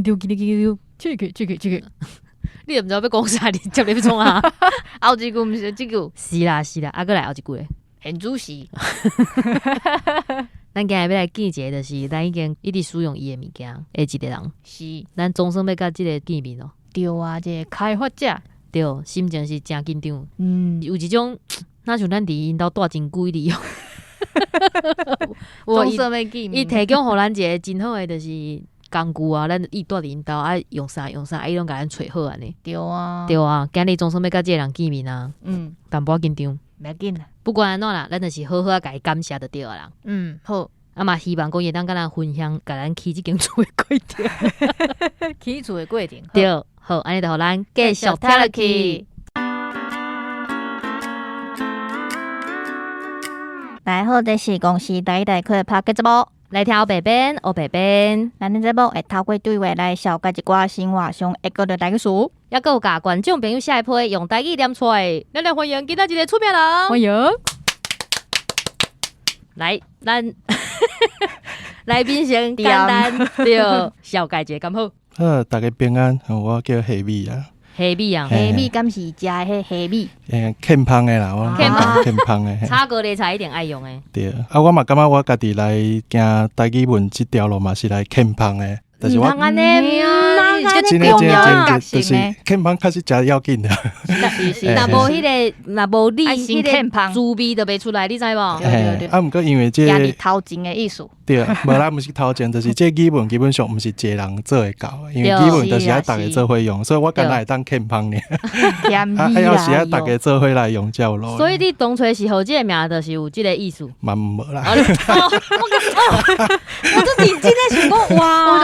緊張，緊張，緊張，這個這個這個，你也毋知欲講啥，你接咧欲創啥？後一句毋是這句，是啦是啦，啊，閣來後一句咧。現主時。咱今日欲來見一个，就是咱已經一直使用伊的物件的一个人。咱總算欲佮這个見面咯。對啊，這个開發者。對，心情是誠緊張。有一種，若像咱佇𪜶兜蹛真久哩。總算欲見面。伊提供予咱一个真好的，就是工具啊，咱伊蹛佇𪜶兜啊，用啥用啥，伊攏共咱揣好按呢。對啊，今日總算欲佮這个人見面啊。淡薄仔緊張。袂要緊啦。不管按怎啦，咱就是好好仔共伊感謝就對啊啦。嗯，好。啊嘛，希望講伊會當佮咱分享，共咱起這間厝的過程。起厝的過程。對，好，按呢就予咱繼續聽落去。大家好，這是公視台語台客的 Podcast 節目，來聽烏白編，烏白編。咱的節目會透過對話來紹介一寡生活上會閣著台語詞，猶閣有共觀眾朋友寫的批用台語念出來。咱來歡迎今仔日一個出名人，歡迎。來，咱來賓先簡單對紹介一下，敢好？好，大家平安，我叫夏米啊。蝦米啊，蝦米敢是食的彼蝦米？欸，崁芳的啦，我講崁芳的。炒高麗菜一定愛用的。對，啊，我嘛感覺我家己來行台語文這條路嘛是來崁芳的。但是我毋通按呢，真的真的真的，就是崁芳確實誠要緊的。若無彼个，若無你彼个滋味就袂出來，你知無？啊，毋過因為這個頭前的意思。對，無啦，毋是頭前，就是這語文基本上毋是一个人做會到的，因為語文就是愛逐家做伙用，所以我敢若會當崁芳爾。啊，要是愛逐家做伙來用才有路。所以你當初是號這个名，就是有這个意思。嘛無啦。我都認真咧想講，哇！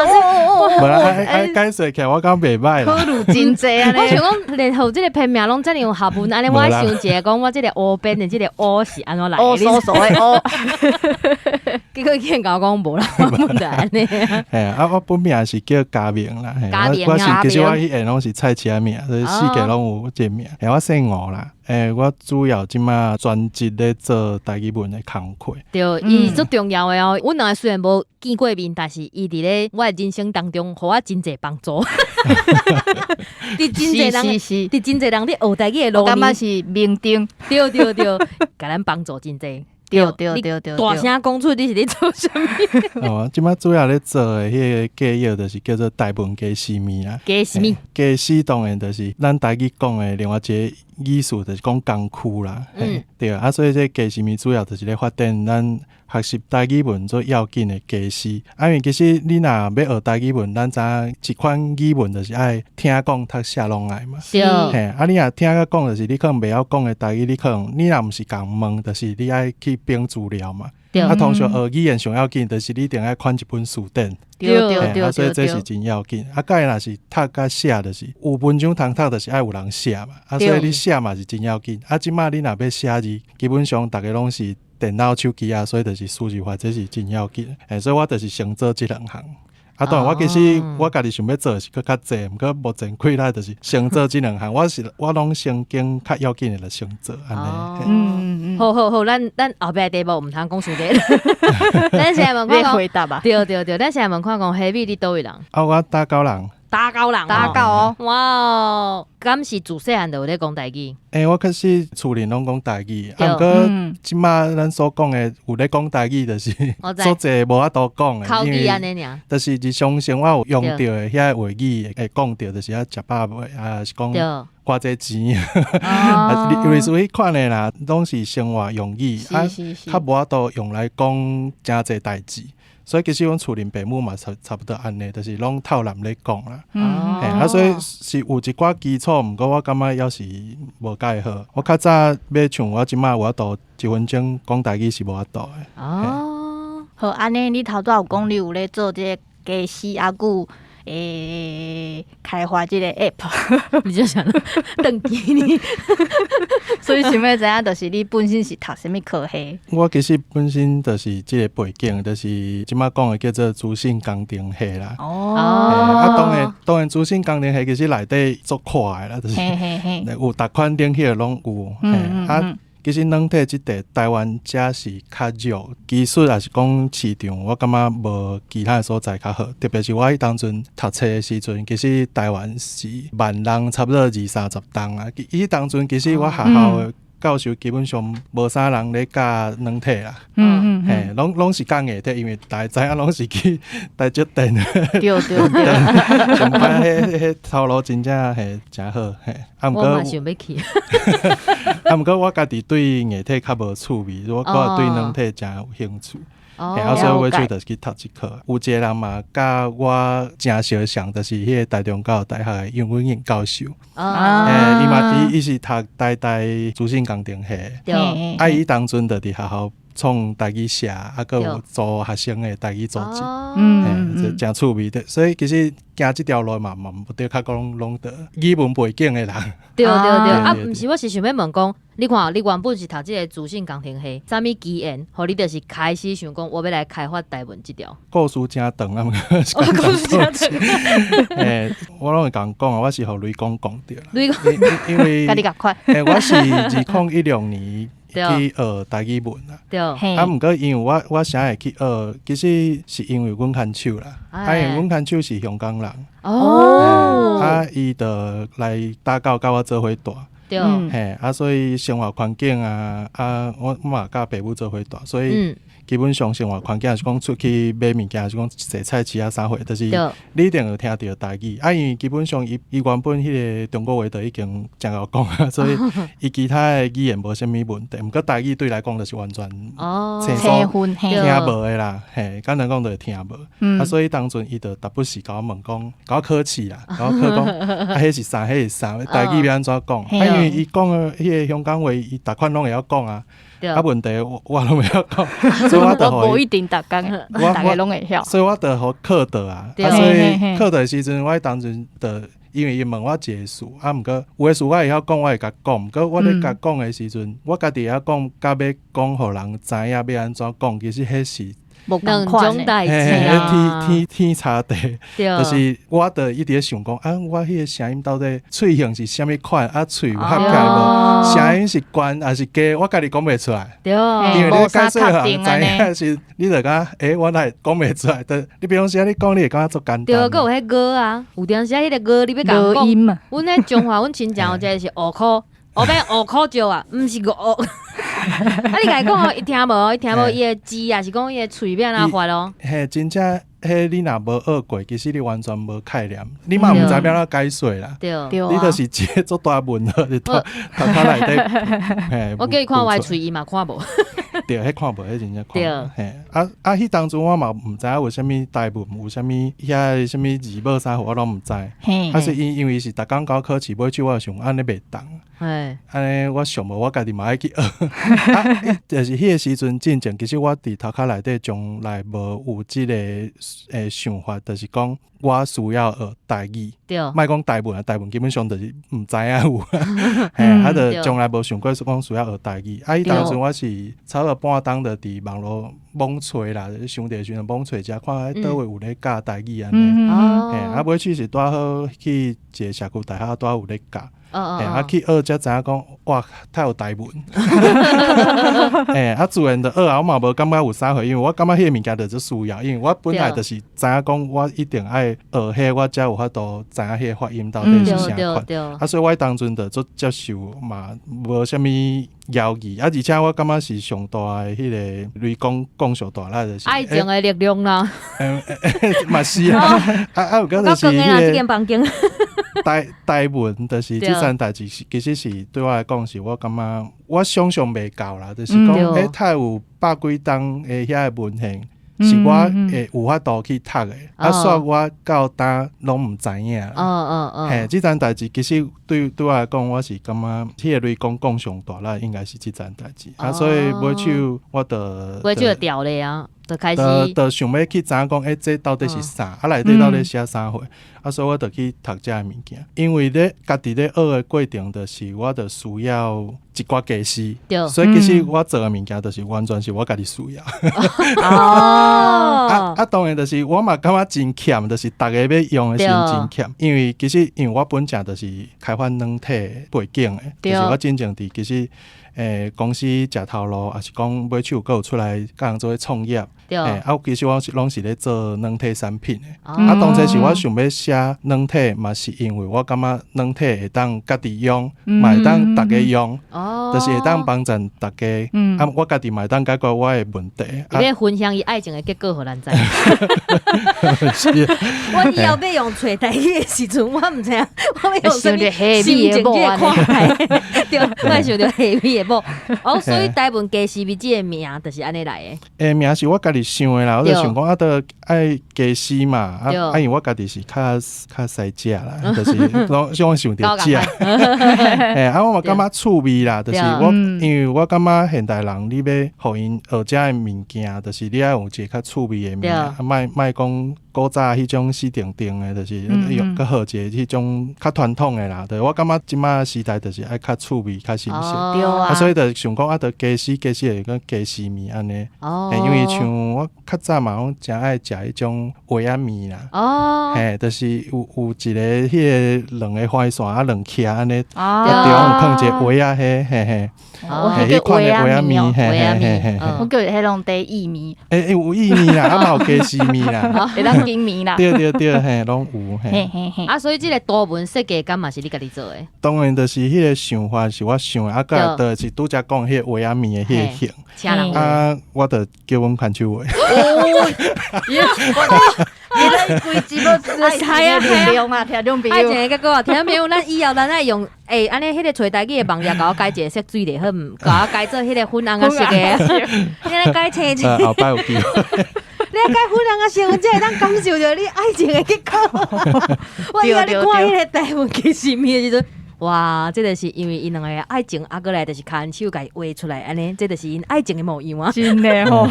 無啦，愛解釋起來，我感覺袂䆀啦。考慮真濟按呢。我想講，連號這个片名攏遮爾有學問，按呢我想一下，講我這个烏編的這个烏是按怎來的？烏索索的烏。結果竟然共我講無啦，我本來按呢。嘿啊，我本名是叫嘉明啦。嘉明，我是其實我彼下攏是菜市仔名，所以四界攏有這個名。嘿，我姓吳啦。欸，我主要這馬專職咧做台語文的工課。對，伊足重要的哦。阮兩个雖然無見過面，但是伊佇咧我的人生當中，予我真濟幫助。佇真濟人，佇真濟人咧學台語的路，我感覺是明燈。對對對，共咱幫助真濟。對對對對，大聲講出你是咧做啥物？哦，這馬主要咧做的彼个計業，就是叫做台文家私物啦。家私物，家私當然就是咱台語講的另外一个意思，就是講工具啦。對啊，所以這家私物主要就是咧發展咱學習台語文最要緊的家私。啊，因為其實你若欲學台語文，咱知影一款語文就是愛聽講讀寫攏愛嘛。對。嘿，啊，你若聽佮講，就是你可能袂曉講的台語，你可能你若毋是共問，就是你愛去編資料嘛。對。啊，通常學語言上要緊，就是你一定愛看一本辭典。對對對。啊，所以這是真要緊。啊，佮若是讀佮寫，就是有文章通讀，就是愛有人寫嘛。啊，所以你寫嘛是真要緊。啊，這馬你若欲寫字，基本上逐家攏是電腦、手機啊，所以就是輸入法，這是真要緊。欸，所以我就是先做這兩項。啊，當然我其實我家己想欲做的是閣較濟，毋過目前氣力就是先做這兩項。我是我攏先經較要緊的就先做按呢。嗯嗯。好好好，咱後壁題目毋通講傷濟。咱先來問看講，對對對，咱先來問看講，夏米你佗位人？啊，我打狗人。打狗人，打狗哦！哇，敢是自細漢就有咧講台語？欸，我確實厝裡攏講台語，啊，毋過這馬咱所講的有咧講台語，就是足濟無法度講的，因為就是日常生活有用著的遐話語會講著，就是愛食飽未啊，是講偌濟錢，啊，類似彼款的啦，攏是生活用語，啊，較無法度用來講誠濟代誌。所以其實阮厝裡爸母嘛差不多按呢，就是攏透南咧講啦。嘿，啊，所以是有一寡基礎，毋過我感覺猶是無蓋好。我較早欲像我這馬有法度一分鐘講台語是無法度的。哦，好，按呢，你頭拄仔有講你有咧做這个家私啊，閣有欸，開發這个 app，你就想轉機呢？所以想欲知影，就是你本身是讀啥物科系？我其實本身就是這个背景，就是這馬講的叫做資訊工程系啦。哦，啊，當然，當然，資訊工程系其實內底足闊的啦，就是有逐款領域攏有。啊，其實軟體這塊台灣遮是較弱，技術抑是講市場，我感覺無其他的所在較好。特別是我彼當陣讀冊的時陣，其實台灣是萬人差不多二三十棟啊。彼當陣其實我學校的教授基本上無啥人咧教軟體啦，嘿，攏是教硬體，因為大家知影攏是去台積電。對對對，上班彼頭路真正嘿誠好，嘿。啊，毋我嘛過想欲去。啊，毋過我家己對硬體較無趣味，我對軟體誠有興趣。哦嘿，啊，所以尾手就是去讀這科。有一個人嘛，佮我誠相像，就是彼個台中教育大學的楊文穎教授。嘿，伊嘛伊是讀台大資訊工程系。對，啊，伊當陣就佇學校創台語社，啊，閣有組學生的台語組織。嘿，這誠趣味的。所以其實行這條路嘛無得較講攏著語文背景的人。對對對，啊，毋是，我是想欲問講，你看，你原本是讀這個資訊工程系，啥物機緣，予你就是開始想講，我欲來開發台文這條。故事誠長啊，故事誠長。嘿，我攏會共講啊，我是予雷公講著啦。雷公，因為佮你仝款。嘿，我是2016年去學台語文啦。啊，毋過因為我啥會去學，其實是因為阮牽手啦。啊，因為阮牽手是香港人。啊，伊就來打教佮我做伙住。嘿，啊，所以生活環境啊，啊，我嘛佮爸母做伙住，所以基本上生活環境是講出去買物件，是講踅菜市啊啥貨，就是你一定會聽著台語。啊，因為基本上伊原本彼個中國話就已經誠𠢕講啊，所以伊其他的語言無啥物問題。毋過台語對來講就是完全青聽無的啦，嘿，簡單講就是聽無。啊，所以當陣伊就逐不時共我問講，共我考試啦，共我考講，啊，彼是啥？彼是啥？台語欲按怎講？啊，因為伊講的彼個香港話，伊逐款攏會曉講啊。啊，問題我攏袂曉講，所以我就無一定逐工，逐个攏會曉。所以我就予課導啊，啊，所以課導的時陣，我當陣就因為伊問我一個詞，啊，毋過有的詞我會曉講，我會共講。毋過我咧共講的時陣，我家己會曉講，佮欲講予人知影欲按怎講，其實彼是兩種代誌啊，天天差地，就是我就一直咧想講，啊，我彼個聲音到底喙型是啥物款，啊，喙有合起來無？聲音是懸抑是低？我家己講袂出來。對，因為你解說予人知影時，你就感覺，欸，我哪會講袂出來？就你平常時你講，你會感覺足簡單。對，閣有彼個啊，有當時彼個歌你欲共講，阮咧中華，阮親像有一個是五箍，後邊五箍石啊，毋是五。啊！你共伊講哦，伊聽無，伊聽無，伊的字抑是講伊的喙欲按怎發咯？嘿，真正彼你若無學過，其實你完全無概念，你嘛毋知欲按怎解說啦。對，你就是一个足大問號佇頭殼內底。我叫伊看我的喙，伊嘛看無。對，彼看無，彼真正看無。嘿，啊啊！彼當陣我嘛毋知影有啥物台文，有啥物遐啥物字母啥貨，我攏毋知。啊，是因為是逐工共我考試，尾手我就想按呢袂當。按呢我想無，我家己嘛愛去學。啊，就是彼個時陣進前，其實我佇頭殼內底從來無有這个想法，就是講我需要學台語。莫講台文啊，台文基本上就是毋知影有。嘿，啊，就從來無想過講需要學台語。啊，彼當陣我是差不多半冬就佇網路猛揣啦，想著時陣猛揣者，看佗位有咧教台語按呢。嘿，啊，尾手是拄好去一個社區大學，拄好有咧教。嘿，啊去學才知影講，哇，太有台文。嘿，啊自然就學啊，我嘛無感覺有啥貨，因為我感覺彼个物件就足需要，因為我本來就是知影講，我一定愛學彼，我才有法度知影彼个發音到底是啥款。啊，所以我當陣就足接受嘛，無啥物猶豫。啊，而且我感覺是上大的彼个雷公講上大力就是愛情的力量啦。嘛是啊，啊啊有講就是彼個台文，就是這件代誌是其實是對我來講是我感覺我想象袂到啦，就是講欸，太有百幾冬的遐个文獻是我會有法度去讀的，啊，煞我到今攏毋知影。嘿，這件代誌其實對我來講，我是感覺彼个雷公講上大力應該是這件代誌，啊，所以尾手我就尾手就掉咧啊。就開始，就想欲去知影講，欸，這到底是啥？啊，內底到底寫啥貨？啊，所以我就去讀這个物件。因為咧，家己咧學的過程，就是我就需要一寡家私，所以其實我做的物件，就是完全是我家己需要。啊啊，當然就是我嘛感覺真欠，就是逐个欲用的時陣真欠。因為其實因為我本正就是開發軟體背景的，就是我真正佇其實。公司食頭路，抑是講尾手閣有出來佮人做伙創業。啊，其實我是攏是咧做軟體產品的。啊，當初是我想欲寫軟體，嘛是因為我感覺軟體會當家己用，嘛會當逐家用，就是會當幫助逐家。啊，我家己嘛會當解決我的問題。伊欲分享伊愛情的結果予咱知。是。我以後欲用揣台語的時陣，我毋知影，我欲用啥物心情去看待。對，我會想著下米的某。哦，所以台文雞絲麵這个名就是按呢來的。名是我家己想的啦，我就想講啊，著愛雞絲嘛，啊啊，因為我家己是較較識食啦，就是攏想想著食。啊，我嘛感覺趣味啦，就是我因為我感覺現代人你欲予𪜶學遮的物件，就是你愛有一個較趣味的名，啊，莫莫講古早彼種死定定的，就是用閣好一個彼種較傳統的啦。對，我感覺這馬時代就是愛較趣味、較新鮮。對啊。啊，所以就想講啊，著雞絲雞絲會講雞絲麵按呢。因為像我較早嘛，攏誠愛食彼種萵仔麵啦。就是有一个彼个兩个花線啊，兩徛按呢，啊，中有囥一個萵仔彼，嘿嘿。哦，彼款的萵仔麵，嘿嘿嘿嘿。我叫彼種地意麵。有意麵啦，啊嘛有雞絲麵啦，會當金麵啦。對對對，嘿，攏有嘿。啊，所以這个圖文設計敢嘛是你家己做的？當然，就是彼个想法是我想的，啊，閣來就是拄才講彼个萵仔麵的彼个型。啊，我就叫阮牽手畫。你咧規集都係啊係啊，聽眾朋友。愛情的結果啊，聽眾朋友，咱以後咱愛用按呢彼个揣台語的網頁，共我改一個色水就好毋？共我改做彼个粉紅仔色的，你按呢改青青。後擺有機會。你愛改粉紅仔色，阮才會當感受著你愛情的結果。我以後你看彼个台文雞絲麵的時陣，哇，這个是因為𪜶兩个愛情，啊，閣來就是牽手共伊畫出來，按呢，這就是𪜶愛情的模樣啊！真的吼。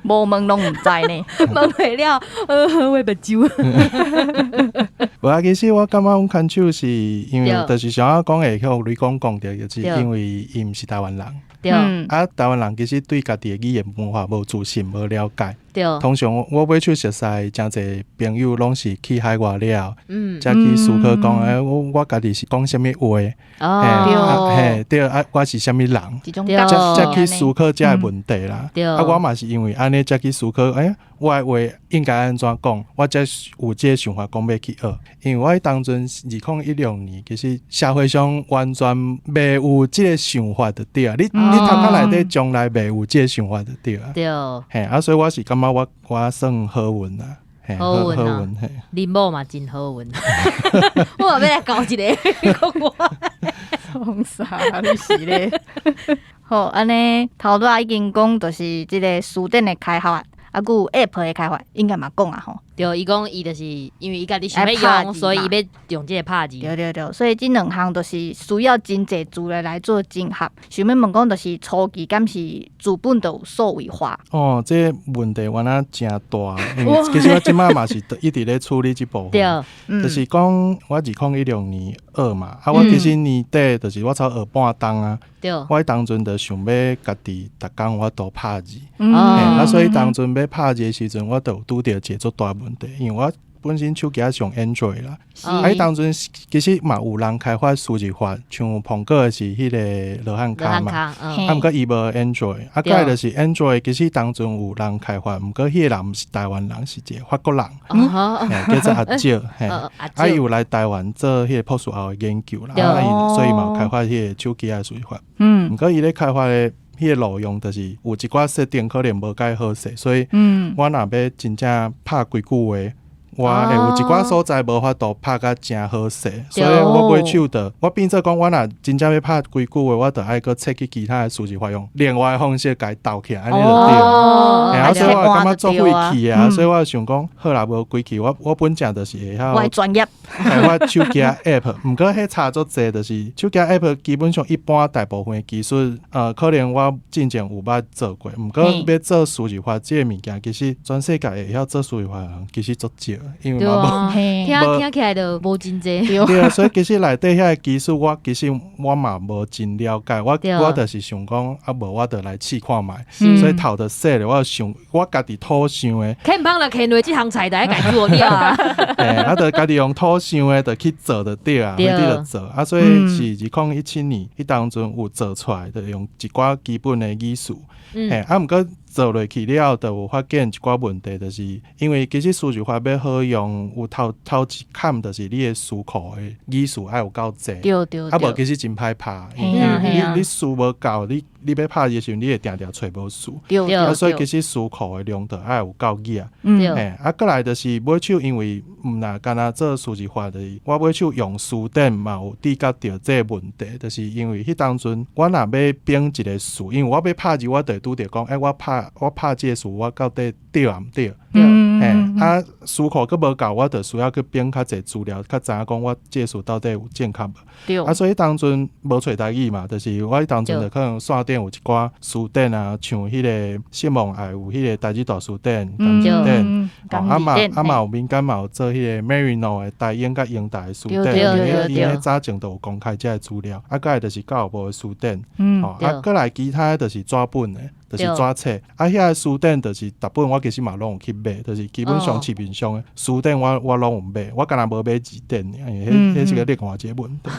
無問攏毋知呢，問袂了，我目睭。無啊，其實我感覺阮牽手是因為就是像我講的，予雷公講著，就是因為伊毋是台灣人。啊，台灣人其實對家己的語言文化無自信、無了解。通常我尾手熟似誠濟朋友，攏是去海外了，才去思考講，我家己是講啥物話？嘿，對啊，我是啥物人？才去思考這个問題啦。啊，我嘛是因為按呢才去思考，我的話應該按怎講？我才有這个想法講欲去學。因為我彼當陣2016年，其實社會上完全袂有這个想法就對啊。你頭殼內底從來袂有這个想法就對啊。嘿，啊，所以我是感覺我算好運啊。好運啊！恁某嘛真好運，我嘛欲來交一个。創啥？你是咧？好，按呢頭拄仔已經講，就是這个書店的開發，啊，閣有 App 的開發，應該嘛講啊吼。對，伊講伊就是因為伊家己想欲用，所以伊欲用這个拍字。對對對，所以這兩項就是需要真濟資料來做整合。想欲問講，就是初期敢是資本就有數位化？哦，這个問題原來誠大，因為其實我這馬嘛是一直咧處理這部分。就是講我2016年學嘛，啊，我其實年底就是我才學半冬啊。我彼當陣就想欲家己逐工有法度拍字。啊，所以當陣欲拍字的時陣，我就有拄著一個足大問題，因為我本身手機是用 Android 啦，啊，彼當陣其實嘛有人開發輸入法，像蘋果的是彼个羅漢跤嘛，啊，毋過伊無 Android，啊，閣來就是 Android，其實當陣有人開發，毋過彼个人毋是台灣人，是一個法國人，叫做阿少，嘿，啊，伊有來台灣做彼個博士後的研究啦，啊，伊所以嘛有開發彼個手機的輸入法，毋過伊咧開發的彼個路用就是有一寡設定可能無蓋好勢，所以我若欲真正拍幾句話，我會有一寡所在無法度拍甲誠好勢，所以我尾手就我變做講，我若真正欲拍幾句話，我就愛閣切去其他的輸入法用另外的方式共伊鬥起來，按呢就對。啊，所以我感覺足費氣啊，所以我想講，好啦，無規氣，我本正就是會曉我專業開發手機 app，毋過彼差足濟，就是手機 app 基本上一般大部分的技術，可能我進前有捌做過，毋過欲做輸入法這个物件，其實全世界會曉做輸入法的人其實足少。因為嘛無。聽聽起來就無真濟。對啊，所以其實內底遐个技術，我其實我嘛無真了解，我就是想講啊，無我就來試看覓，所以頭就洗咧，我就想我家己土想的。啃芳啦，啃落這項菜就愛家做了啊。嘿，啊，就家己用土想的，就去做就對啊，反正就做啊，所以是2017年，彼當陣有做出來，就用一寡基本的語詞。嘿，啊，毋過做落去了後，就有發現一寡問題，就是因為其實輸入法欲好用，有頭頭一坎，就是你的詞庫的語詞愛有夠濟，啊無其實真歹拍，因為你詞無夠，你欲拍的時陣，你會定定揣無詞，啊，所以其實詞庫的量就愛有夠額。嘿，啊，閣來就是尾手，因為毋若干焦做輸入法，就是我尾手用辭典嘛有觸及著這個問題，就是因為彼當陣我若欲編一個詞，因為我欲拍字，我就會拄著講，欸，我拍這個詞，我到底對抑毋對？嘿，啊，詞庫閣無夠，我就需要去編較濟資料，較知影講我這個詞到底有正確無？啊，所以當陣無揣台語嘛，就是我彼當陣就可能線頂有一寡辭典啊，像彼個謝孟愛有彼個台語大辭典、簡字典，啊嘛啊嘛有民間嘛有做彼個 Marino 的台英佮英台的辭典，𪜶彼早前就有公開這个資料，啊，閣來就是教育部的辭典，吼，啊，閣來其他的就是紙本的。就是紙冊，啊，遐个辭典就是逐本我其實嘛攏有去買，就是基本上市面上的辭典我攏有買，我干焦無買字典爾，因為彼是個另外一個問題。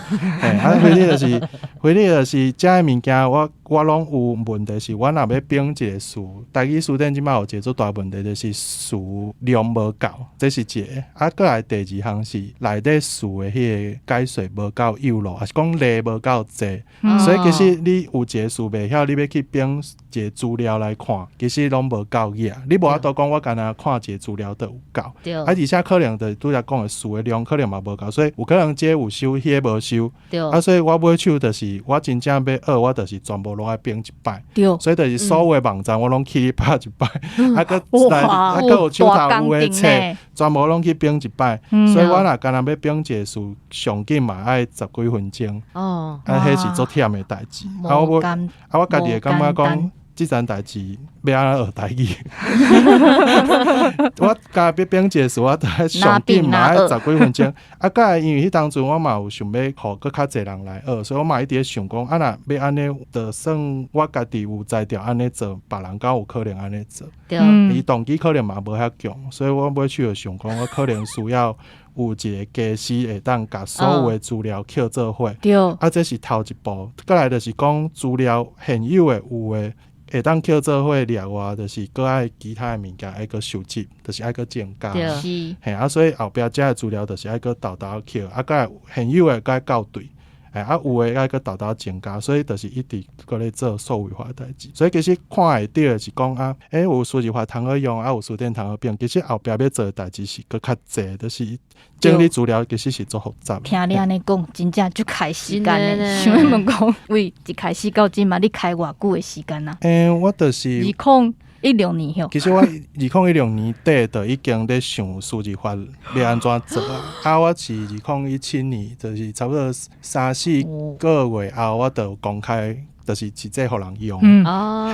嘿，啊，反正就是遮个物件我攏有問題是，我若欲編一個詞，台語辭典這擺有一個足大問題，就是詞量無夠，這是一個。啊，閣來第二項是內底詞的彼個解說無夠幼路，抑是講例無夠濟，所以其實你有一個詞袂曉，你欲去編一個資料來看，其實攏無夠額。你無法度講我干焦看一個資料就有夠。啊，而且可能就拄才講的詞的量可能嘛無夠，所以有可能這個有收，彼個無收。啊，所以我尾手就是我真正欲學，我就是全部攏愛編一擺。所以就是所有的網站我攏去咧拍一擺，啊，閣來啊，閣有手頭有的冊，全部攏去編一擺。所以我若干焦欲編一個詞，上緊嘛愛十幾分鐘。啊，彼是足忝的代誌。啊，我啊，我家己會感覺講，這層代誌欲按怎學台語？我家欲編一個詞，我著愛上緊嘛愛十幾分鐘。啊，閣來因為彼當陣我嘛有想欲予閣較濟人來學，所以我嘛一直咧想講，啊若欲按呢，就算我家己有才調按呢做，別人敢有可能按呢做？伊動機可能嘛無遐強，所以我尾手就想講，我可能需要有一個家私會當共所有的資料抾做伙。啊，這是頭一步。閣來就是講資料現有的有的會當抾做伙掠外，就是閣愛其他的物件愛閣收集，就是愛閣增加。嘿，啊，所以後壁遮的資料就是愛閣沓沓抾，啊，閣來現有的閣愛校對，欸，啊，有的愛閣沓沓增加，所以就是一直閣咧做數位化的代誌。所以其實看會著的是講啊，欸，有輸入法通好用，啊，有辭典通好編，其實後壁欲做的代誌是閣較濟，就是整理資料其實是足複雜。聽你按呢講，真正足開時間的。想欲問講，為一開始到這馬，你開偌久的時間啊？欸，我就是2016年吼。其實我2016年底就已經咧想輸入法欲按怎做啊。啊，我是2017年，就是差不多三四個月後，我就公開，就是直接予人用。哦，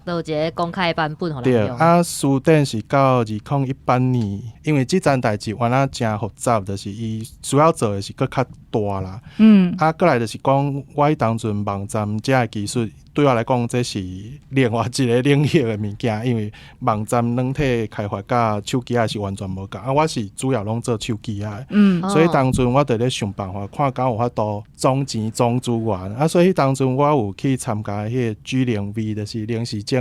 就有一個公開版本予人用。對，啊，辭典是到2018年，因為這層代誌原來誠複雜，就是伊需要做的是閣較大啦。啊，閣來就是講，我彼當陣網站遮的技術，對我來講，這是另外一個領域的物件，因為網站軟體開發佮手機仔是完全無仝。啊，我是主要攏做手機仔的，所以當陣我就咧想辦法，看敢有法度總錢總資源。啊，所以彼當陣我有去參加彼個 G0V，就是零時政府。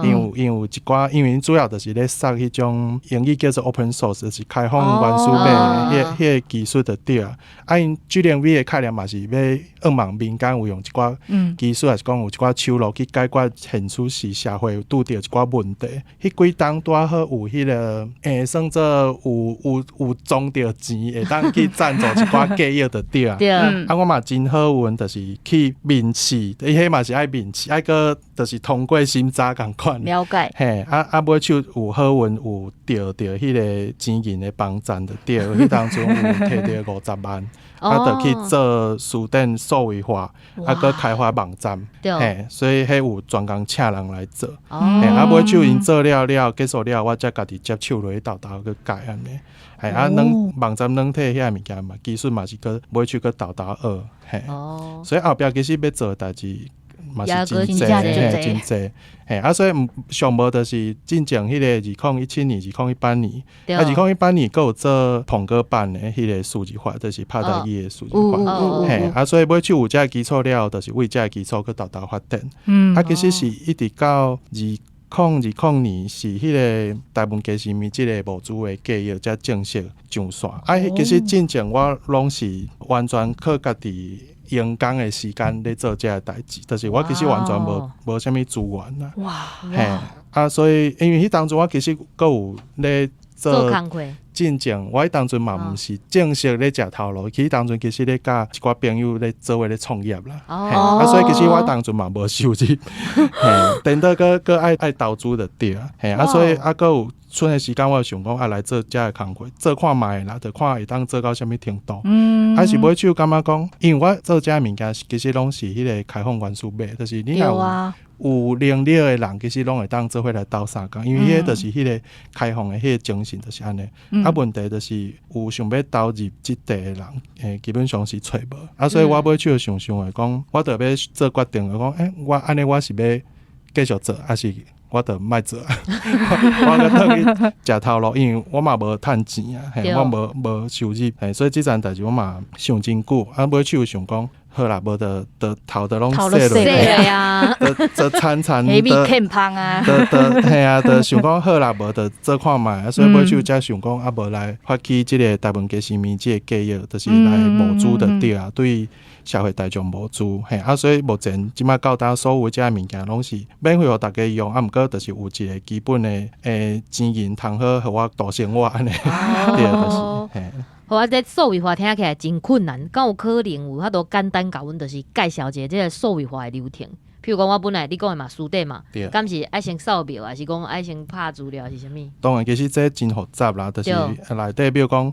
因為有一寡，因為𪜶主要就是咧殺彼種英語叫做 open source，就是開放原始碼彼個技術就對啊。啊，𪜶 G0V 的概念嘛是欲向望民間有用一寡技術，抑是講有一寡手路去解決現此時社會拄著一寡問題。彼幾冬拄仔好有彼個，欸，算做有裝著錢，會當去贊助一寡計劃就對啊。啊，我嘛真好運，就是去面試，伊彼嘛是愛面試，愛閣就是通過審查仝款。了解。嘿，啊啊，尾手有好運有著著彼個錢銀的幫贊就對，彼當陣有摕著50萬，啊，就去做辭典數位化，啊，閣開發網站。嘿，所以彼有專工請人來做。嘿，哦，啊，尾手𪜶做了了，結束了，我才家己接手落去沓沓去改按呢。嘿，啊，軟網站軟體遐物件嘛，技術嘛是閣尾手閣沓沓學。嘿，所以後壁其實欲做的代誌嘛是真濟，嘿，真濟。嘿，啊，所以毋上無就是進前彼個2017年、2018年，啊，2018年閣有做膨哥版的彼個數字化，就是拍台語的數字化。嘿，啊，所以尾手有這个基礎了後，就是為這个基礎去沓沓發展。啊，其實是一直到2020年是彼個台文加時物這个募資的計劃才正式上線。啊，其實進前我攏是完全靠家己閒工的時間咧做這个代誌，就是我其實完全無無啥物資源啦。嘿，啊，所以因為彼當陣我其實閣有咧做工課。進前我彼當陣嘛毋是正式咧食頭路，其實當陣其實咧佮一寡朋友咧做伙咧創業啦。嘿，啊，所以其實我當陣嘛無收入，嘿，顛倒閣閣愛愛投資就對啊。嘿，啊，所以啊，閣有賰的時間，我就想講啊，來做這个工課，做看覓啦，就看會當做到啥物程度。啊是尾手感覺講，因為我做這个物件，其實攏是彼個開放原始碼，就是你若有有能力的人，其實攏會當做伙來鬥相共，因為彼個就是彼個開放的彼個精神，就是按呢。啊，問題就是有想欲投入這塊的人，基本上是揣無。啊，所以我尾手就想想的講，我著欲做決定，就講，欸，我按呢我是欲繼續做，抑是我著莫做？我閣轉去食頭路，因為我嘛無趁錢啊，嘿，我無無收入，嘿，所以這層代誌我嘛想真久。啊，尾手想講，好啦，無就就頭就攏洗落去啊，就就慘慘的，欠芳啊，就就嘿啊，就想講好啦，無就做看覓，所以尾手才想講啊，無來發起這個台文加時物這個計劃，就是來募資就對啊，對社會大眾募資，嘿啊，所以目前這擺到今所有這个物件攏是免費予大家用，啊，毋過就是有一個基本的錢銀通好予我度生活按呢，對，就是嘿。好啊，這數位化聽起來真困難，敢有可能有法度簡單共阮就是介紹一下這个數位化的流程？譬如講，我本來你講的嘛，書底嘛，敢是愛先掃描，還是講愛先拍資料，還是啥物？當然，其實這真複雜啦，就是內底比如講，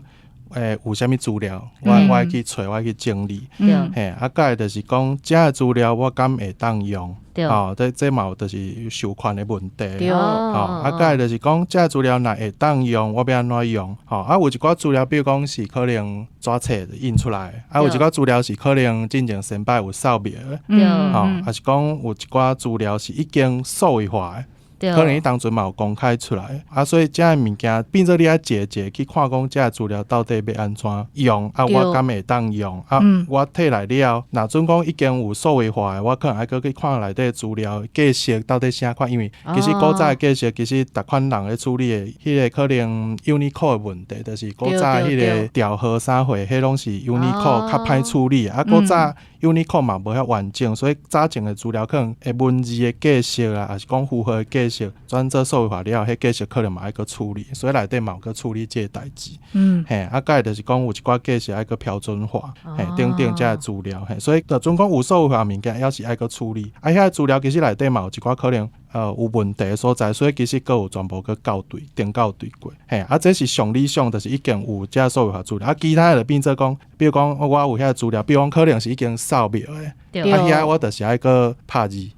有啥物資料，我我愛去揣，我愛去整理，嘿，啊，再來就是講，這个資料我敢會當用？哦，這這嘛有就是授權的問題，哦，啊，再來就是講，這个資料若會當用，我欲按怎用？吼，啊，有一寡資料，比如講是可能紙冊印出來，啊，有一寡資料是可能進前先擺有掃描的，吼，抑是講有一寡資料是已經數位化的。可能彼當陣嘛有公開出來，啊，所以這个物件變做你愛一个一个去看講，這个資料到底欲按怎用，啊，我敢會當用，啊，我摕來了，若準講已經有數位化的，我可能愛閣去看內底資料格式到底啥款，因為其實古早的格式其實逐款人咧處理的，彼個可能 Unicode 的問題，就是古早彼個調號啥貨，彼攏是 Unicode 較歹處理，啊，古早 Unicode 嘛無遐完整，所以早前的資料可能的文字的格式啊，抑是講符號的格式。轉做數位化了後，彼格式可能嘛愛閣處理，所以內底嘛有閣處理這个代誌。嘿，啊，再來就是講有一寡格式愛閣標準化，嘿，等等這个資料，嘿，所以就準講有數位化物件，抑是愛閣處理。啊，遐个資料其實內底嘛有一寡可能有問題的所在，所以其實閣有全部閣校對、定校對過。嘿，啊，這是上理想，就是已經有這數位化資料。啊，其他的就變做講，比如講我有遐个資料，比如講可能是已經掃描的，啊，遐我就是愛閣拍字。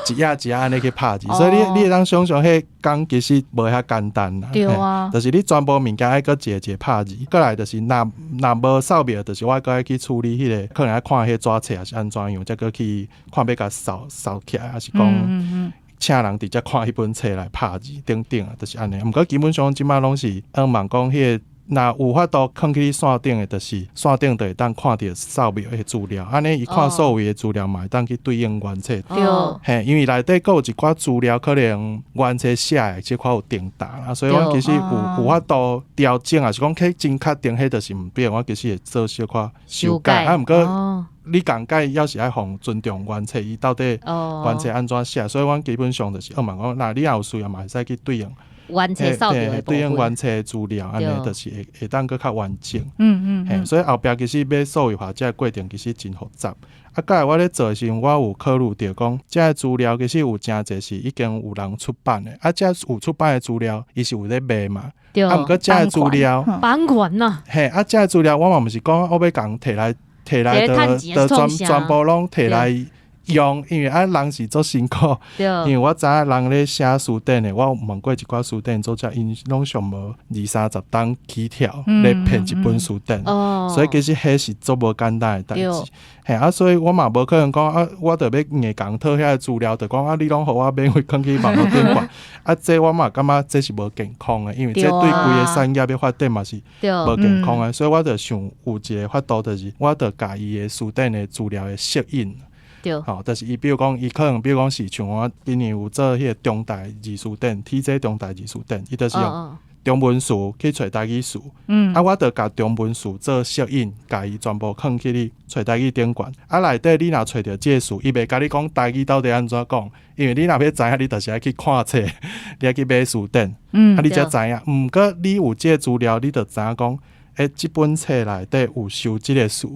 一頁一頁按呢去拍字，所以你你會當想像，彼工其實無遐簡單啦。對啊，就是你全部物件愛閣一个一个拍字，過來就是若若無掃描，就是我閣愛去處理彼个，可能愛看彼個紙冊抑是按怎樣，才閣去看欲共掃掃起來，抑是講請人直接看彼本冊來拍字等等啊，就是按呢。毋過基本上這擺攏是，向望講彼個。若有法度囥去線頂的，就是線頂就會當看著掃描的資料，按呢伊看數位的資料嘛會當去對應原冊。對，嘿，因為內底閣有一寡資料可能原冊寫的這塊有重疊啦，所以阮其實有有法度調整，抑是講去真確定，彼就是毋變，我其實會做小可修改。啊，毋過你仝改抑是愛予尊重原冊，伊到底原冊按怎寫，所以阮基本上就是向望講，若你若有需要嘛會使去對應。原冊掃描的對應原冊資料，按呢就是會會當閣較完整。嘿，所以後壁其實欲數位化這个過程其實真複雜。啊，過來我咧做的時陣，我有考慮著講，這个資料其實有誠濟是已經有人出版的，啊，這有出版的資料，伊是有咧賣嘛。啊，毋過這个資料版權啊。嘿，啊，這个資料我嘛毋是講我欲共摕來摕來，就就全全部攏摕來。用，因為啊人是足辛苦，因為我知影人咧寫辭典的，我有問過一寡辭典作者，𪜶攏上無二三十冬起跳咧編一本辭典，所以其實彼是足無簡單的代誌。嘿啊，所以我嘛無可能講啊，我著欲硬共討遐个資料，就講啊，你攏予我免費囥去網路頂懸，啊，這我嘛感覺這是無健康的，因為這對規个產業欲發展嘛是無健康的，所以我就想有一个法度，就是我著共伊的辭典的資料的索引。吼，就是伊比如講，伊可能比如講是像我今年有做彼个中台字辭典，TJ 中台字辭典，伊就是用中文詞去揣台語詞，啊，我著共中文詞做索引，共伊全部囥去你揣台語頂懸。啊，內底你若揣著這个詞，伊袂共你講台語到底按怎講，因為你若欲知影，你就是愛去看冊，你愛去買辭典，啊，你才知影。毋過你有這个資料，你就知影講，欸，這本冊內底有收這个詞，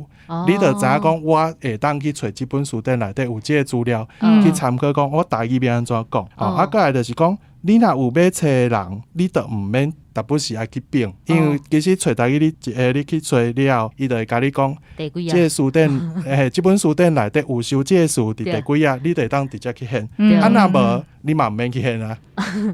你就知影講，我會當去揣這本辭典內底有這个資料，去參考講我台語欲按怎講。啊，閣來就是講，你若有買冊的人，你就毋免逐不時愛去反，因為其實揣台語你一下你去揣了後，伊就會共你講，這个辭典，欸，這本辭典內底有收這个詞佇第幾頁，你就會當直接去現。啊，若無，你嘛毋免去現啊，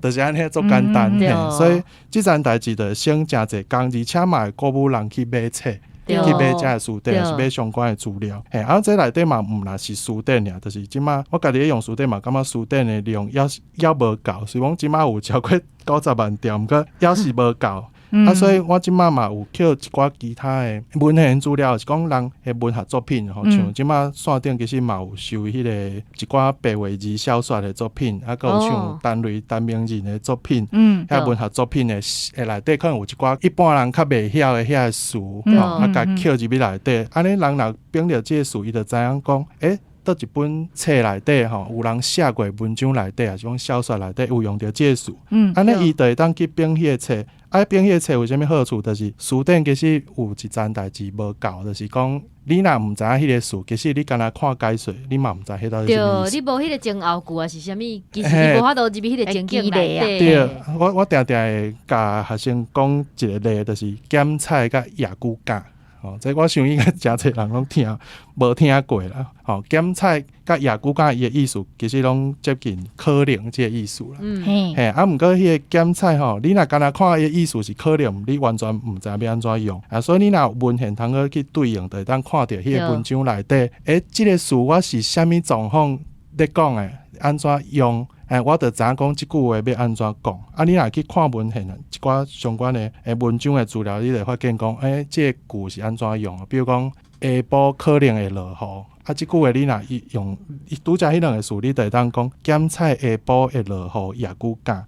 就是按呢足簡單。所以這層代誌就會省誠濟工，而且嘛會鼓舞人去買冊。去買遮个辭典，抑是買相關的資料。嘿，啊，這內底嘛毋若是辭典爾，就是這馬我家己咧用辭典嘛，感覺辭典的量猶無夠，雖講這馬有超過90萬條，毋過猶是無夠。啊，所以我這馬嘛有抾一寡其他的文獻資料，是講人的文學作品吼，像這馬線頂其實嘛有收彼个一寡白話字小說的作品，啊，閣有像陳雷、陳明仁的作品，遐文學作品的內底可能有一寡一般人較袂曉的遐个詞，吼，啊，共抾入去內底，按呢人若反著這个詞，伊就知影講，欸，佗一本冊內底吼，有人寫過文章內底，抑是講小說內底有用著這个詞，按呢伊就會當去反彼个冊。啊，反彼个冊有啥物好處？就是辭典其實有一層代誌無夠，就是講你若毋知影彼个詞，其實你干焦看解說，你嘛毋知彼到底啥物意思。對，你無彼個前後句抑是啥物，其實你無法度入去彼個情境內底。對，我定定會共學生講一個例，就是鹹菜佮野牛角。吼，這我想應該誠濟人攏聽無聽過啦。吼，鹹菜佮野牛角伊的意思其實攏接近可能這个意思啦。嘿，啊，毋過彼个鹹菜吼，你若干焦看伊的意思是可能，你完全毋知影欲按怎用。啊，所以你若有文獻通好去對應，就會當看著彼个文章內底，欸，這个詞我是啥物狀況咧講的，按怎用？欸，我就知影講這句話欲按怎講。啊，你若去看文獻，一寡相關的欸文章的資料，你就會發現講，欸，這个句是按怎用的？比如講，下晡可能會落雨。啊，這句話你若用拄才彼兩个詞，你就會當講鹹菜下晡會落雨，野牛角。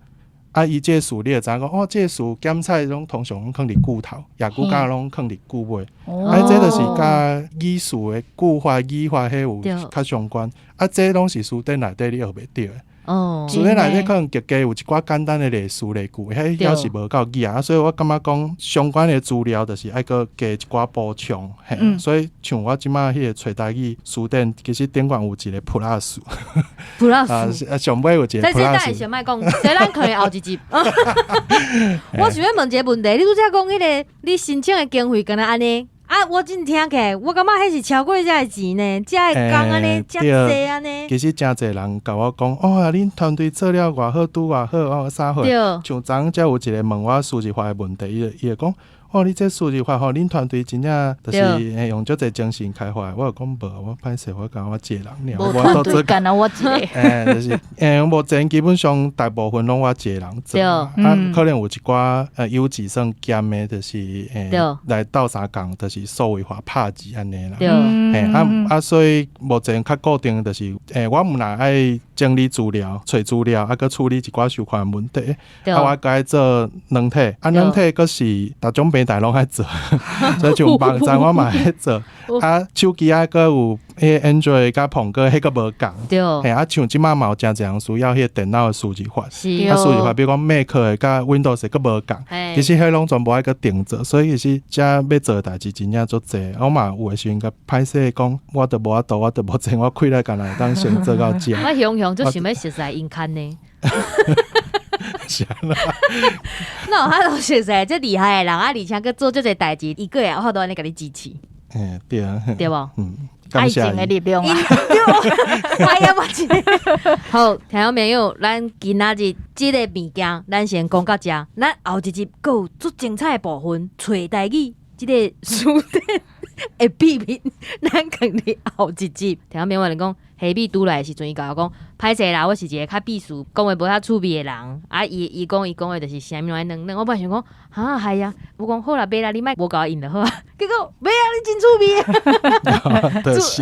啊，伊這个詞你就知影講，哦，這个詞鹹菜攏通常攏囥佇句頭，野牛角攏囥佇句尾。啊，這就是佮語詞的句法、語法彼有較相關。啊，這攏是辭典內底你學袂著的。辭典內底可能極低有一寡簡單的例詞例句，彼猶是無夠語啊，所以我感覺講相關的資料就是愛閣加一寡補充，嘿，所以像我這馬彼个揣台語辭典，其實頂懸有一個 plus， plus，啊，上尾有一個 plus。這等下先莫講，這咱可能後一集。我想欲問一个問題，你拄才講彼个你申請的經費敢若按呢？啊！我真聽起來，我感覺彼是超過遮的錢呢，遮的工按呢，遮濟按呢。其實誠濟人共我講，哦，恁團隊做了偌好，拄偌好，哦，啥貨？像昨昏才有一個問我輸入法的問題，伊就講，哦，你這輸入法吼，恁團隊真正就是會用足濟精神開發的。我就講無，我歹勢，我感覺我一個人爾，無團隊干焦我一個。欸，就是欸，目前基本上大部分攏我一個人做，啊，可能有一寡有志算兼的，就是欸來鬥相共，就是數位化拍字按呢啦。嘿，啊啊，所以目前較固定就是欸，我毋若愛整理資料、揣資料，啊，閣處理一寡收款問題，啊，我閣愛做軟體，啊，軟體閣是逐種平台攏愛做，所以像網站我嘛愛做，啊，手機啊閣有彼個 Android 佮蘋果，彼閣無仝。嘿，啊，像這馬嘛有誠濟人需要彼個電腦的輸入法，啊，輸入法比如講 Mac 的佮 Windows 的閣無仝，其實彼攏全部愛閣定做，所以其實遮欲做的代誌真正足濟。我嘛有的時陣共歹勢講，我都無法度，我都無錢，我氣力干焦會當先做到遮。我雄雄足想欲熟似𪜶牽呢。是按怎？哪有法度熟似這厲害的人啊，而且閣做這濟代誌，伊閣會有法度按呢共你支持。嘿，對啊。對無？嗯。愛情的力量啊！哎呀，我真好，聽眾朋友，咱今仔日這个物件，咱先講到遮。咱後一集閣有足精彩的部分，揣台語這个詞典的秘密，咱囥佇後一集。聽眾朋友來講，彼米拄來的時陣，伊共我講，歹勢啦，我是一个較避暑，講話無遐趣味的人。啊，伊伊講伊講的就是啥物攏愛軟軟。我本來想講，哈係啊，我講好啦，袂啦，你莫無共我應就好啊。結果袂啊，你真趣味。就是，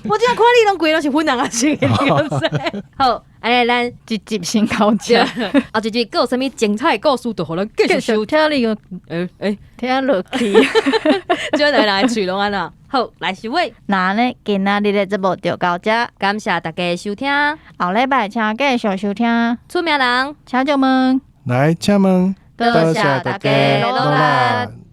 我這樣看你攏規攏是粉紅色的，你知好，按呢咱一集先到遮，後一集閣有啥物精彩的故事，就予咱繼續收聽你個，欸欸，聽落去，這兩个人喙攏按怎？好，來收尾。那呢，今仔日的節目就到遮，感謝大家收聽。後禮拜請繼續收聽。出名人，請就問，來，請問，多謝大家努力。